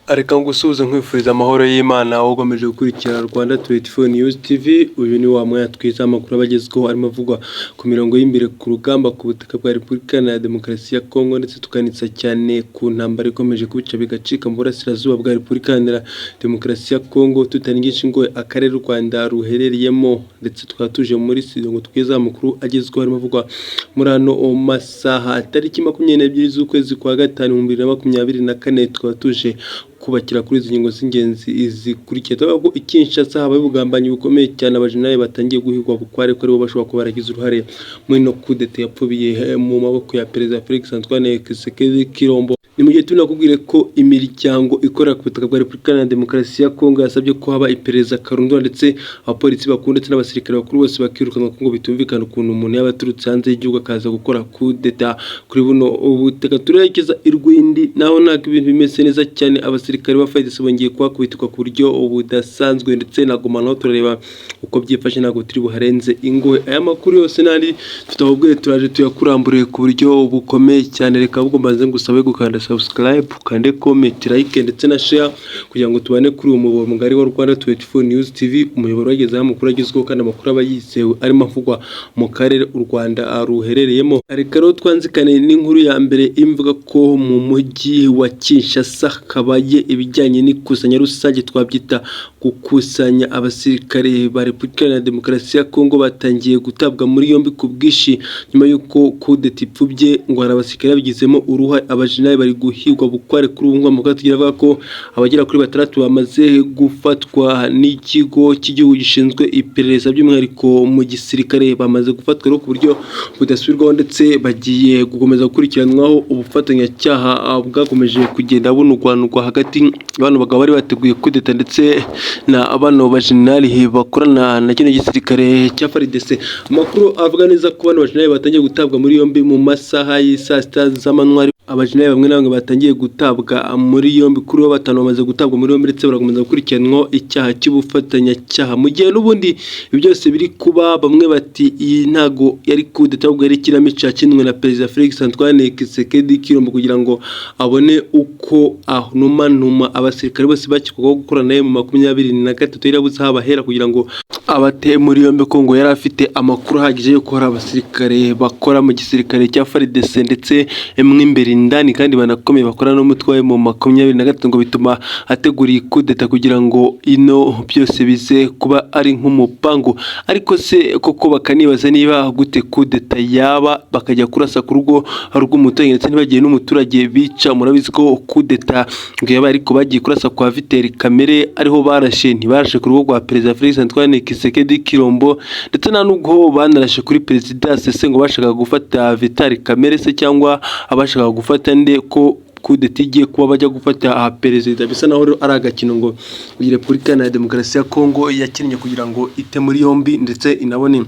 Reka ngusuhuze nkwifuriza amahoro y'Imana wowe ukomeje gukurikira Rwanda 24 News TV. Uyu ni wa mwanya twiza amakuru aba agezweho arimo avugwa ku mirongo y'imbere ku rugamba ku butaka bwa Repubulika Iharanira Demokarasi ya Kongo, ndetse tukanitsa cyane ku ntambara ikomeje kubica bigacika mu burasirazuba bwa Repubulika Iharanira Demokarasi ya Kongo, tutarengeje ingohe akarere u Rwanda ruherereyemo, ndetse tukaba tuje muri studio ngo tugeze amakuru agezweho arimo avugwa muri ano masaha, tariki 22 z'ukwezi kwa gatanu 2024. Tukaba tuje kubakira kuri izi ngingo z'ingenzi zikurikira. Tuvuga ko i Kinshasa habaye ubugambanyi bukomeye cyane, abajenerali batangiye guhigwa bukware ko aribo bashobora kuba baragize uruhare muri ino kudeta yapfubiye mu maboko ya Perezida Felix Antoine Tshisekedi Tshilombo. Ni mu gihe tunakubwire ko imiryango ikorera ku butaka bwa Repubulika Iharanira Demokarasi ya Kongo yasabye ko haba iperereza karundura, ndetse abapolisi bakuru ndetse n'abasirikare bakuru bose bakirukanwa, kuko ngo bitumvikana ukuntu umuntu yaba aturutse hanze y'igihugu akaza gukora kudeta kuri buno butaka. Turerekeza i Rwindi, naho ntabwo ibintu bimeze neza cyane, abasirikare ba FARDC bongeye kuhakubitirwa ku buryo budasanzwe, ndetse na Goma naho turareba uko byifashe, ntabwo turi buharenze ingohe. Aya makuru yose n'andi tutababwiye turaje tuyakuramburiye ku buryo bukomeye cyane. Reka ahubwo mbanze ngusabe gukanda subscribe, ukande comment, like ndetse na share kugira ngo tubane kuri uyu muyoboro mugari wa Rwanda 24 News TV, umuyoboro wagezeho amakuru agezweho kandi amakuru aba yizewe arimo avugwa mu karere u Rwanda ruherereyemo. Reka rero twanzikane n'inkuru ya mbere imvuga ko mu mujyi wa Kinshasa habaye ibijyanye n'ikusanya rusange, twabyita gukusanya abasirikare ba Repubulika Iharanira Demokarasi ya Kongo batangiye gutabwa muri yombi ku bwinshi nyuma y'uko kudeta ipfubye. Ngo hari abasirikare babigizemo uruhare, abajenerali bari guhigwa bukware. Kuri ubu ngubu amakuru tugira avuga ko abagera kuri batandatu bamaze gufatwa n'ikigo cy'igihugu gishinzwe iperereza, by'umwihariko mu gisirikare. Bamaze gufatwa rero ku buryo budasubirwaho, ndetse bagiye gukomeza gukurikiranwaho ubufatanyacyaha bwakomeje kugenda bunugwanugwa hagati bano bagabo bari bateguye kudeta ndetse na bano bajenerali bakorana na kino gisirikare cya FARDC. Amakuru avuga neza ko bano bajenerali batangiye gutabwa muri yombi mu masaha y'isaa sita z'amanywa. Abajenerali bamwe na bamwe batangiye gutabwa muri yombi, kuri bo batanu bamaze gutabwa muri yombi, ndetse barakomeza gukurikiranwaho icyaha cy'ubufatanyacyaha. Mu gihe n'ubundi ibi byose biri kuba, bamwe bati iyi ntago yari kudeta, ahubwo yari ikinamico yakinwe na Perezida Felix Antoine Tshisekedi Tshilombo kugira ngo abone uko anumanuma abasirikare bose bakekwagaho gukorana nawe mu 23. Yari yabuze aho abahera kugira ngo abate muri yombi, ko ngo yari afite amakuru ahagije y'uko hari abasirikare bakora mu gisirikare cya FARDC ndetse mo imbere indani kandi banakomeye bakorana n'umutwe wa mu 23, ngo bituma ategura iyi kudeta kugira ngo ino byose bize kuba ari nk'umupangu. Ariko se koko bakanibaza niba gute kudeta yaba bakajya kurasa ku rugo rw'umuturage, ndetse ntibagire n'umuturage bica? Murabizi ko kudeta ngo yabaye ariko bagiye kurasa kwa Vital Kamerhe, ariho barashe, ntibarashe ku rugo rwa Perezida Felix Antoine Tshisekedi Tshilombo, ndetse nta nubwo banarashe kuri Perezidansi. Se ngo bashakaga gufata Vital Kamerhe se, cyangwa abashakaga gufata nde, ko kudeta igiye kuba bajya gufata aha perezida? Bisa naho rero ari agakino ngo iyi Repubulika Iharanira Demokarasi ya Kongo yakinnye kugira ngo ite muri yombi, ndetse inabone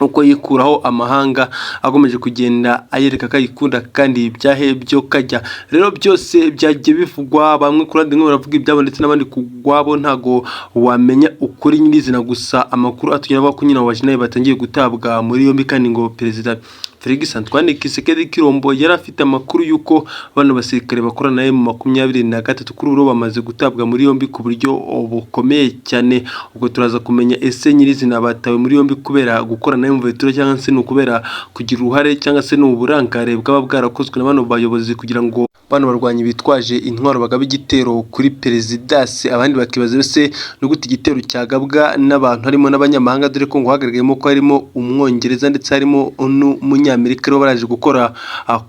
uko yikuraho amahanga akomeje kugenda ayereka ko ayikunda kandi ibyahe byo kajya. Rero byose byagiye bivugwa, bamwe ku ruhande rumwe baravuga ibyabo ndetse n'abandi ku rwabo, ntago wamenya ukuri nyirizina. Gusa amakuru atugeraho avuga ko nyine abo bajenerali batangiye gutabwa muri yombi, kandi ngo Perezida Felix Antoine Tshisekedi Tshilombo yari afite amakuru y'uko bano basirikare bakorana nawe mu 23 kuri ubu bamaze gutabwa muri yombi ku buryo bukomeye cyane. Ubwo turaza kumenya ese nyirizina batawe muri yombi kubera gukorana na M23, cyangwa se ni ukubera kugira uruhare, cyangwa se ni uburangare bwaba bwarakozwe na bano bayobozi kugira ngo bano barwanyi bitwaje intwaro bagabe igitero kuri perezidansi. Abandi bakibaza ese ni gute igitero cyagabwa n'abantu harimo n'abanyamahanga, dore ko ngo hagaragayemo ko harimo Umwongereza ndetse harimo n'Umunyamerika, rero baraje gukora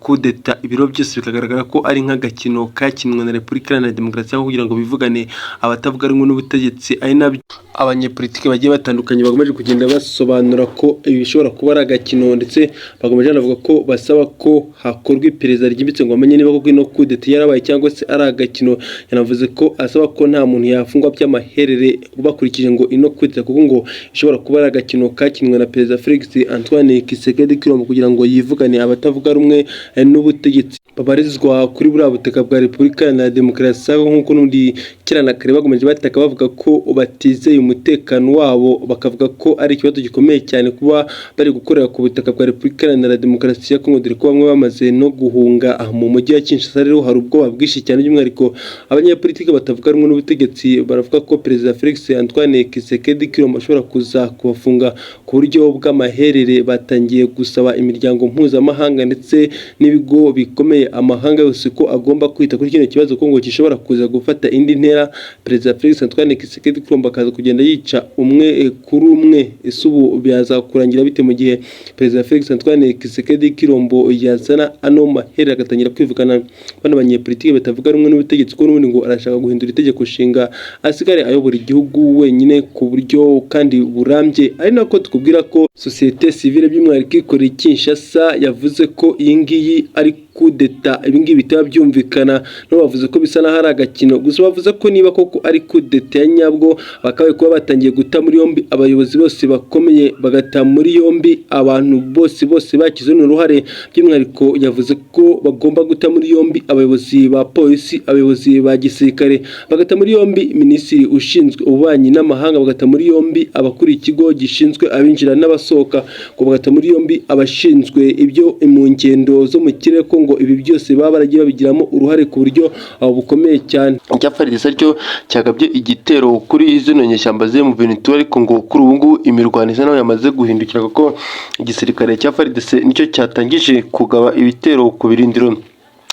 kudeta. Ibiro byose bikagaragara ko ari nk'agakino kakinwe na Repubulika Iharanira Demokarasi ya Kongo kugira ngo bivugane abatavuga rumwe n'ubutegetsi, ari nabyo abanyepolitiki bagiye batandukanye bakomeje kugenda basobanura ko ibi bishobora kuba ari agakino, ndetse bakomeje banavuga ko basaba ko hakorwa iperereza ryimbitse ngo bamenye niba koko ino kudeta yarabaye cyangwa se ari agakino. Yanavuze ko asaba ko nta muntu yafungwa by'amaherere bakurikije ngo ino kudeta, kuko ngo ishobora kuba ari agakino kakinwe na Perezida Felix Antoine Tshisekedi Tshilombo kugira ngo yivugane abatavuga rumwe n'ubutegetsi. Babarizwa kuri buriya butaka bwa Repubulika Iharanira Demokarasi ya Kongo, nk'uko n'ubundi kera na kare bakomeje bataka bavuga ko batizeye umutekano wabo, bakavuga ko ari ikibazo gikomeye cyane kuba bari gukorera ku butaka bwa Repubulika Iharanira Demokarasi ya Kongo, dore ko bamwe bamaze no guhunga. Aha mu mujyi wa Kinshasa rero hari ubwoba bwinshi cyane, by'umwihariko abanyepolitiki batavuga rumwe n'ubutegetsi baravuga ko Perezida Felix Antoine Tshisekedi Tshilombo ashobora kuza kubafunga ku buryo bw'amaherere. Batangiye gusaba imiryango mpuzamahanga ndetse n'ibigo bikomeye, amahanga yose, ko agomba kwita kuri kino kibazo, ko ngo gishobora kuza gufata indi ntera, Perezida Felix Antoine Tshisekedi Tshilombo akaza kugenda yica umwe kuri umwe. Ese ubu byaza kurangira bite mu gihe Perezida Felix Antoine Tshisekedi Tshilombo yazana ano maherere agatangira kwivugana bano banyepolitiki batavuga rumwe n'ubutegetsi, ko n'ubundi ngo arashaka guhindura itegeko nshinga asigare ayobora igihugu wenyine ku buryo kandi burambye? Ari nako tukubwira ko sosiyete sivile, by'umwihariko ikorera i Kinshasa, yavuze ko iyi ngiyi ari kudeta. Ibi ngibi bitaba byumvikana, nabo bavuze ko bisa n'aho ari agakino gusa. Bavuze ko niba koko ari kudeta ya nyabwo, bakabaye kuba batangiye guta muri yombi abayobozi bose bakomeye, bagata muri yombi abantu bose bose bagize uruhare. By'umwihariko yavuze ko bagomba guta muri yombi abayobozi ba polisi, abayobozi ba gisirikare, bagata muri yombi minisitiri ushinzwe ububanyi n'amahanga, bagata muri yombi abakuriye ikigo gishinzwe abinjira n'abasohoka, ngo bagata muri yombi abashinzwe ibyo mu ngendo zo mu kirere, ko ngo ibi byose baba baragiye babigiramo uruhare ku buryo bukomeye cyane. Icya FARDC cyo cyagabye igitero kuri zino nyeshyamba ziri mu Venezuela, ariko ngo kuri ubu ngubu imirwano isa naho yamaze guhindukira, kuko igisirikare cya FARDC nicyo cyatangije kugaba ibitero ku birindiro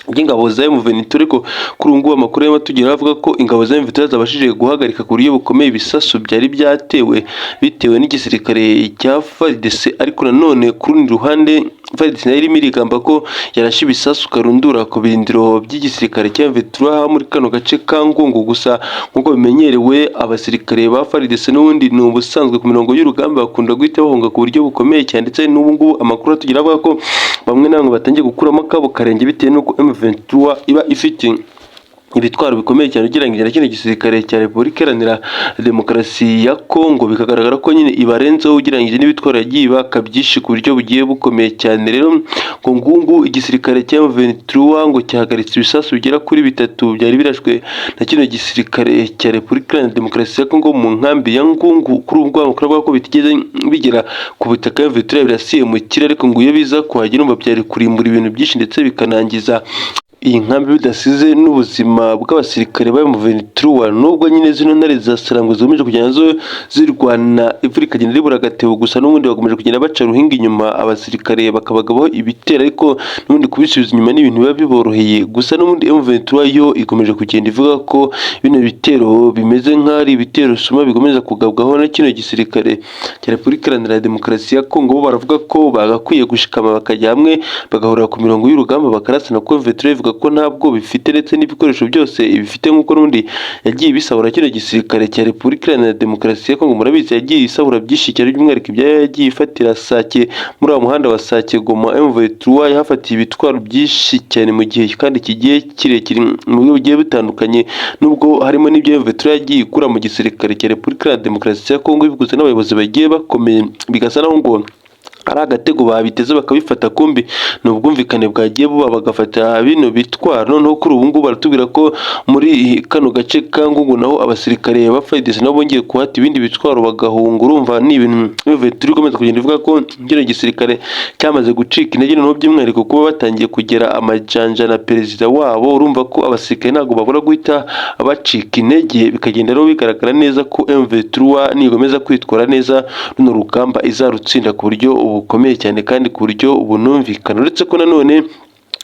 by'ingabo za M23. Ariko kuri ubu ngubu amakuru arimo atugeraho avuga ko ingabo za M23 zabashije guhagarika ku buryo bukomeye ibisasu byari byatewe bitewe n'igisirikare cya FARDC. Ariko nanone ku rundi ruhande FARDC nayo irimo irigamba ko yarashe ibisasu karundura ku birindiro by'igisirikare cya M23 muri kano gace ka Ngungu. Gusa nk'uko bimenyerewe, abasirikare ba FARDC n'ubundi ni ubusanzwe ku mirongo y'urugamba bakunda guhita bahunga ku buryo bukomeye cyane, ndetse n'ubu ngubu amakuru atugeraho avuga ko bamwe na bamwe batangiye gukuramo akabo karenge bitewe n'uko M23 iba ifite ibitwaro bikomeye cyane ugereranyije na kino gisirikare cya Repubulika Iharanira Demokarasi ya Kongo, bikagaragara ko nyine ibarenzeho ugereranyije n'ibitwaro yagiye ibaka byinshi ku buryo bugiye bukomeye cyane. Rero ngo ngungu igisirikare cya M23 ngo cyahagaritse ibisasu bigera kuri bitatu byari birashwe na kino gisirikare cya Repubulika Iharanira Demokarasi ya Kongo mu nkambi ya Ngungu. Kuri ubu ngubu amakuru avuga ko bitigeze bigera ku butaka, M23 birasiye mu kirere, ariko ngo iyo biza kuhagera umva byari kurimbura ibintu byinshi ndetse bikanangiza iyi nkambi, bidasize n'ubuzima bw'abasirikare ba M23. Nubwo nyine zino ntare za Sarangwe zikomeje kugenda zo zirwana, imvura ikagenda ribura agatebo, gusa n'ubundi bakomeje kugenda baca ruhinga inyuma abasirikare bakabagabaho ibitero, ariko n'ubundi kubisubiza inyuma ni ibintu biba biboroheye. Gusa n'ubundi M23 yo ikomeje kugenda ivuga ko bino bitero bimeze nk'aho ari ibitero suma bikomeza kugabwaho na kino gisirikare cya Repubulika Iharanira Demokarasi ya Kongo. Bo baravuga ko bagakwiye gushikama, bakajya hamwe, bagahurira ku mirongo y'urugamba, bakarasana, kuko M23 ivuga ko ntabwo bifite ndetse n'ibikoresho byose ibifite, nk'uko n'ubundi yagiye ibisahura kino gisirikare cya Repubulika Iharanira Demokarasi ya Kongo. Murabizi, yagiye isahura byinshi cyane, by'umwihariko ibyo yagiye ifatira Sake, muri uwo muhanda wa Sake Goma. M23 yahafatiye ibitwaro byinshi cyane mu gihe kandi kigiye kirekire mu buryo bugiye butandukanye, nubwo harimo n'ibyo M23 yagiye ikura mu gisirikare cya Repubulika Iharanira Demokarasi ya Kongo biguze n'abayobozi bagiye bakomeye, bigasa naho ngo ari agatego babiteze bakabifata, kumbi ni ubwumvikane bwagiye buba bagafata bino bitwaro. Noneho kuri ubu ngubu baratubwira ko muri kano gace ka Ngungu naho abasirikare ba FARDC nabo bongeye kuhata ibindi bitwaro bagahunga. Urumva ni ibintu M23 ikomeza kugenda ivuga ko kino gisirikare cyamaze gucika intege, noneho by'umwihariko kuba batangiye kugera amajanja na perezida wabo. Urumva ko abasirikare ntabwo babura guhita bacika intege, bikagenda rero bigaragara neza ko M23 nikomeza kwitwara neza runo rugamba izarutsinda ku buryo bukomeye cyane kandi ku buryo bunumvikana. Uretse ko nanone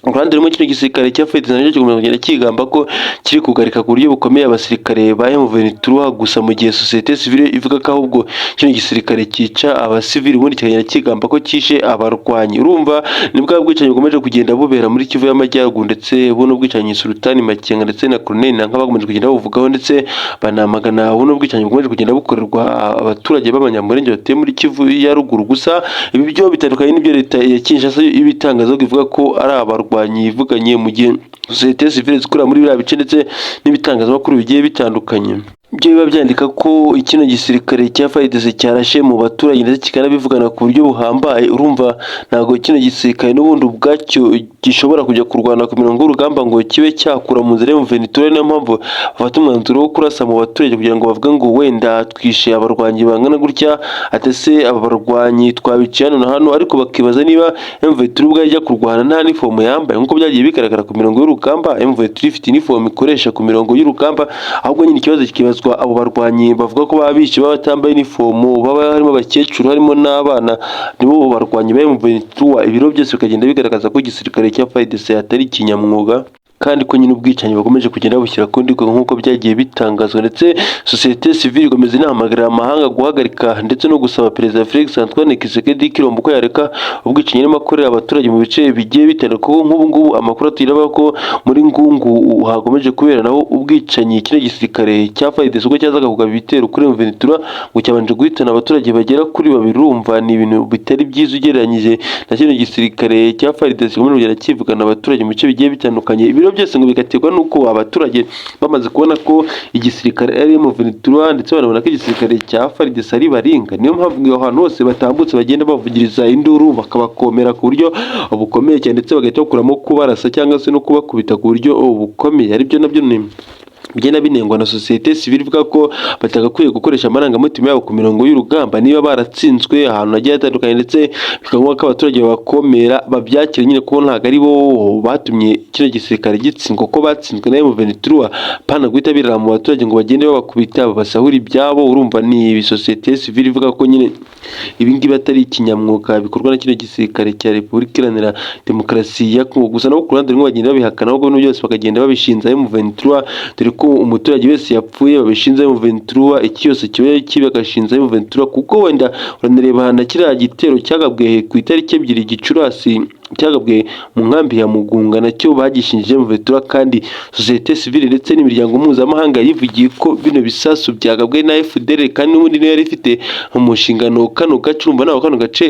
uruhande rumwe kino gisirikare cya FARDC nacyo gikomeza kugenda kigamba ko kiri kugarika ku buryo bukomeye abasirikare ba M23, gusa mu gihe sosiyete sivile ivuga ko ahubwo kino gisirikare cyica abasivili, ubundi kikagenda kigamba ko kishe abarwanyi. Urumva ni bwa bwicanyi bukomeje kugenda bubera muri Kivu y'Amajyaruguru, ndetse buno bwicanyi Sultani Makenga ndetse na Colonel Nangaa bakomeje kugenda babuvugaho, ndetse banamagana buno bwicanyi bukomeje kugenda bukorerwa abaturage b'Abanyamulenge batuye muri Kivu ya ruguru. Gusa ibi byo bitandukanye n'ibyo leta ya Kinshasa ibitangaza, ivuga ko ari abarwanyi yivuganye, mu gihe sosiyete sivile zikorera muri biriya bice ndetse n'ibitangazamakuru bigiye bitandukanye. Byo biba byandika ko kino gisirikare cya FARDC cyarashe mu baturage, ndetse kikanabivugana ku buryo buhambaye. Urumva ntabwo kino gisirikare n'ubundi ubwacyo gishobora kujya kurwana ku mirongo y'urugamba ngo kibe cyakura mu nzira y'M23. Niyo mpamvu bafata umwanzuro wo kurasa mu baturage kugira ngo bavuge ngo wenda twishe abarwanyi bangana gutya, ate se aba barwanyi twabiciye hano na hano, ariko bakibaza niba M23 ubwo ijya kurwana nta nifomu yambaye, nk'uko byagiye bigaragara ku mirongo y'urugamba. M23 ifite inifomu ikoresha ku mirongo y'urugamba, ahubwo nyine ikibazo kikibazwa abo barwanyi bavuga ko baba bishe baba batambaye inifomu, baba harimo abakecuru, harimo n'abana, nibo barwanyi ba M23. Ibiro byose bikagenda bigaragaza ko igisirikare cya FARDC atari ikinyamwuga, kandi ko nyine ubwicanyi bakomeje kugenda babushyira ku rundi rwego nk'uko byagiye bitangazwa. Ndetse sosiyete sivile ikomeza inahamagarira amahanga guhagarika ndetse no gusaba Perezida Felix Antoine Tshisekedi Tshilombo ko yareka ubwicanyi arimo akorera abaturage mu bice bigiye bitandukanye, kuko nk'ubu ngubu amakuru atugeraho ko muri Ngungu hakomeje kubera naho ubwicanyi. Kino gisirikare cya FARDC ubwo cyazaga kugaba ibitero kuri M23 ngo cyabanje guhitana abaturage bagera kuri babiri. Urumva ni ibintu bitari byiza ugereranyije na kino gisirikare cya FARDC gikomeje kugenda kivugana abaturage mu bice bigiye bitandukanye. Ibiro byose ngo bigaterwa n'uko abaturage bamaze kubona ko igisirikare ari M23, ndetse banabona ko igisirikare cya FARDC ari baringa. Niyo mpamvu ngo ahantu hose batambutse bagenda bavugiriza induru, bakabakomera ku buryo bukomeye cyane, ndetse bagahita bakuramo kubarasa cyangwa se no kubakubita ku buryo bukomeye, aribyo nabyo ni bigenda binengwa na sosiyete sivile ivuga ko batagakwiye gukoresha amarangamutima yabo ku mirongo y'urugamba niba baratsinzwe ahantu hagiye hatandukanye, ndetse bikaba ngombwa ko abaturage babakomera, babyakira nyine, kuko ntabwo ari bo batumye kino gisirikare gitsindwa, kuko batsinzwe na M23, pana guhita birara mu baturage ngo bagende babakubita, babasahura ibyabo. Urumva ni sosiyete sivile ivuga ko nyine ibi ngibi atari ikinyamwuga bikorwa na kino gisirikare cya Repubulika Iharanira Demokarasi ya Kongo. Gusa nabo ku ruhande rumwe bagenda babihakana, ahubwo bino byose bakagenda babishinza M23, dore ko umuturage wese yapfuye babishinza M23, iki cyose kibaye kibi bagashinza M23, kuko wenda uranareba na kiriya gitero cyagabwe ku itariki 2 Gicurasi, cyagabwe mu nkambi ya Mugunga, nacyo bagishinjije M23, kandi sosiyete sivile ndetse n'imiryango mpuzamahanga yivugiye ko bino bisasu byagabwe na FDLR, kandi n'ubundi niyo yari ifite mu nshingano kano gace. Urumva ntabwo kano gace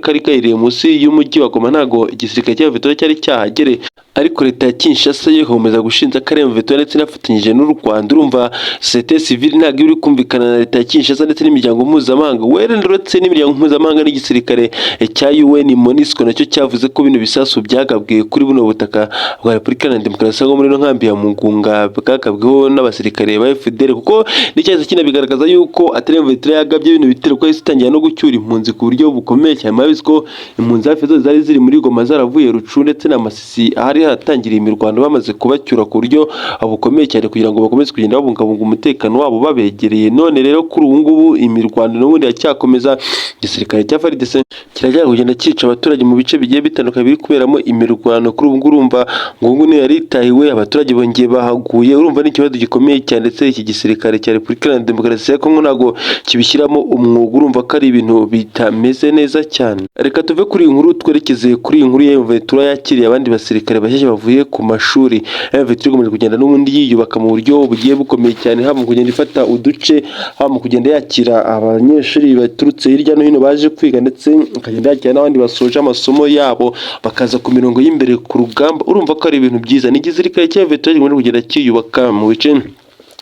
kari kaherereye munsi y'umujyi wa Goma, ntabwo igisirikare cya M23 cyari cyahagereye, ariko leta ya Kinshasa yo igakomeza gushinja ko ari M23 ndetse inafatanyije n'u Rwanda. Urumva sosiyete sivile ntabwo iba iri kumvikana na leta ya Kinshasa ndetse n'imiryango mpuzamahanga wera, ndetse n'imiryango mpuzamahanga n'igisirikare cya UN MONUSCO nacyo cyavuze ko bino bisasu byagabwe kuri buno butaka bwa Repubulika Iharanira Demokarasi ya Kongo muri ino nkambi ya Mugunga bwagabweho n'abasirikare ba FDLR, kuko n'icyahise kinabigaragaza yuko atari M23 yagabye bino bitero, ko yahise itangira no gucyura impunzi ku buryo bukomeye cyane. Murabizi ko impunzi hafi zose zari ziri muri Goma zaravuye Rutshuru ndetse na Masisi ahari haratangiriye imirwano, bamaze kubacyura ku buryo bukomeye cyane kugira ngo bakomeze kugenda babungabunga umutekano wabo babegereye. None rero kuri ubu ngubu imirwano n'ubundi iracyakomeza, igisirikare cya FARDC kirajya kugenda cyica abaturage mu bice bigiye bitandukanye biri kuberamo imirwano. Kuri ubu ngubu urumva ngo ubu niyo yari itahiwe, abaturage bongeye bahaguye. Urumva ni ikibazo gikomeye cyane, ndetse iki gisirikare cya Repubulika Iharanira Demokarasi ya Kongo ntabwo kibishyiramo umwuga. Urumva ko ari ibintu bitameze neza cyane. Reka tuve kuri iyi nkuru twerekeze kuri iyi nkuru ya M23 yakiriye abandi basirikare bashyashya bavuye ku mashuri. M23 ikomeje kugenda n'ubundi yiyubaka mu buryo bugiye bukomeye cyane, haba mu kugenda ifata uduce, haba mu kugenda yakira abanyeshuri baturutse hirya no hino baje kwiga, ndetse ikagenda yakira n'abandi basoje amasomo yabo bakaza ku mirongo y'imbere ku rugamba. Urumva ko ari ibintu byiza. Ni igisirikare cya M23 gikomeje kugenda cyiyubaka mu bice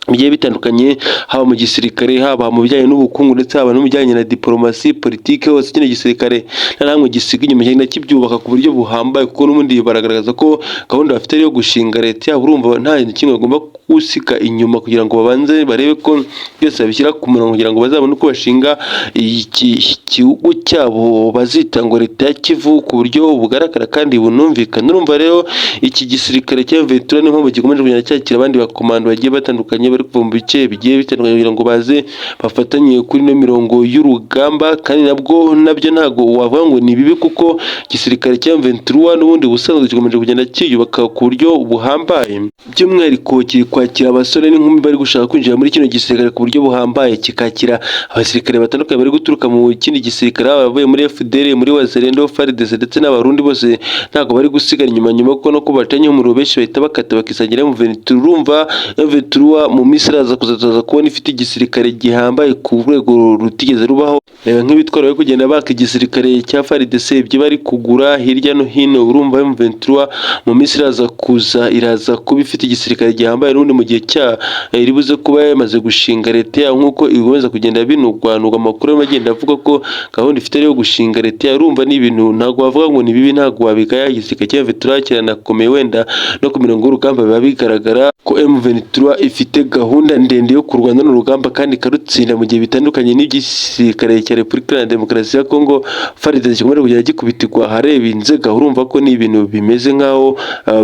bigiye bitandukanye, haba mu gisirikare, haba mu bijyanye n'ubukungu, ndetse haba no mu bijyanye na diporomasi, politike, hose kino gisirikare nta namwe gisiga inyuma, kigenda kibyubaka ku buryo buhambaye, kuko n'ubundi baragaragaza ko gahunda bafite ari iyo gushinga leta yabo. Urumva nta kintu kimwe bagomba gusiga inyuma kugira ngo babanze barebe ko byose babishyira ku murongo, kugira ngo bazabone uko bashinga iki gihugu cyabo bazita ngo leta ya Kivu ku buryo bugaragara kandi bunumvikana. Urumva rero iki gisirikare cya M23 niyo mpamvu gikomeje kugenda cyakira abandi bakomando bagiye batandukanye bari kuva mu bice bigiye bitandukanye kugira ngo baze bafatanye kuri ino mirongo y'urugamba, kandi nabwo nabyo ntabwo wavuga ngo ni bibi, kuko igisirikare cya M23 n'ubundi busanzwe gikomeje kugenda cyiyubaka ku buryo buhambaye. By'umwihariko kiri kwakira abasore n'inkumi bari gushaka kwinjira muri kino gisirikare ku buryo buhambaye, kikakira abasirikare batandukanye bari guturuka mu kindi gisirikare, haba abavuye muri FDLR, muri Wazalendo, FARDC ndetse n'Abarundi, bose ntabwo bari gusigara inyuma, nyuma ko no ko bacanye umuriro benshi bahita bakata bakisangira M23. Urumva M23 mu Mu minsi iraza kuzaza kubona ifite igisirikare gihambaye ku rwego rutigeze rubaho. Reba nk'ibitwaro bari kugenda baka igisirikare cya FARDC, ibyo bari kugura hirya no hino. Urumva M23 mu minsi iraza kuza iraza kuba ifite igisirikare gihambaye n'ubundi mu gihe cya iri buze kuba yamaze gushinga leta yayo, nk'uko ikomeza kugenda binugwanugwa. Amakuru arimo agenda avuga ko gahunda ifite yo gushinga leta yayo. Urumva ni ibintu ntabwo wavuga ngo ni bibi, ntabwo wabigaya. Igisirikare cya M23 kiranakomeye, wenda no ku mirongo y'urugamba biba bigaragara ko M23 ifite gahunda ndende yo kurwana n'urugamba kandi ikarutsinda, mu gihe bitandukanye n'igisirikare cya Repubulika Iharanira Demokarasi ya Kongo FARDC gikomeje kugenda gikubitirwa ahareba inzega. Urumva ko ni ibintu bimeze nk'aho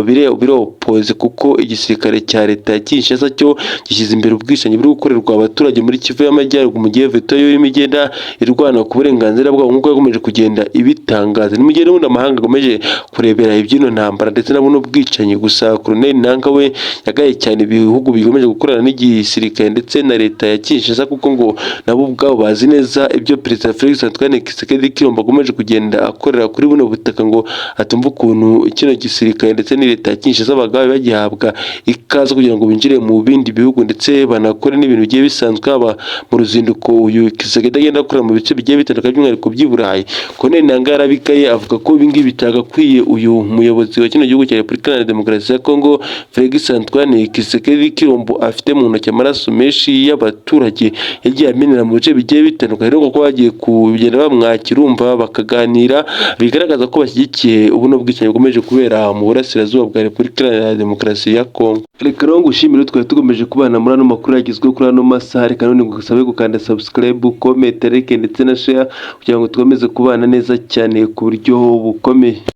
biri opposé, kuko igisirikare cya leta ya Kinshasa cyo gishyize imbere ubwicanyi buri gukorerwa abaturage muri Kivu y'Amajyaruguru, mu gihe Veto yo irimo igenda irwana ku burenganzira bwabo nk'uko yakomeje kugenda ibitangaza. Ni mu gihe n'ubundi amahanga akomeje kurebera iby'ino ntambara ndetse na buno bwicanyi. Gusa Colonel Nanga we yagaye cyane ibihugu bikomeje gukorana n'igisirikare ndetse na leta ya Kinshasa, kuko ngo nabo ubwabo bazi neza ibyo Perezida Felix Antoine Tshisekedi Tshilombo akomeje kugenda akorera kuri buno butaka, ngo atumva ukuntu kino gisirikare ndetse ni leta ya Kinshasa bagabe bagihabwa ikaze kugira ngo binjire mu bindi bihugu ndetse banakore n'ibintu bigiye bisanzwe, haba mu ruzinduko uyu Tshisekedi agenda akorera mu bice bigiye bitandukanye, by'umwihariko by'i Burayi. Colonel Nanga yarabikaye, avuga ko ibi ngibi bitagakwiye uyu muyobozi wa kino gihugu cya Repubulika Iharanira Demokarasi ya Kongo, Felix Antoine Tshisekedi Tshilombo, afite mu ntoki amaraso menshi y'abaturage yagiye amenera mu bice bigiye bitandukanye. Rero kuko bagiye kugenda bamwakira, urumva bakaganira, bigaragaza ko bashyigikiye ubuno bwicanyi bukomeje kubera mu burasirazuba bwa Repubulika Iharanira Demokarasi ya Kongo. Reka rero ngushimire twari tukomeje kubana muri ano makuru yagezweho kuri ano masaha. Reka none ngusabe gukanda subscribe, comment, like ndetse na share kugira ngo dukomeze kubana neza cyane ku buryo bukomeye.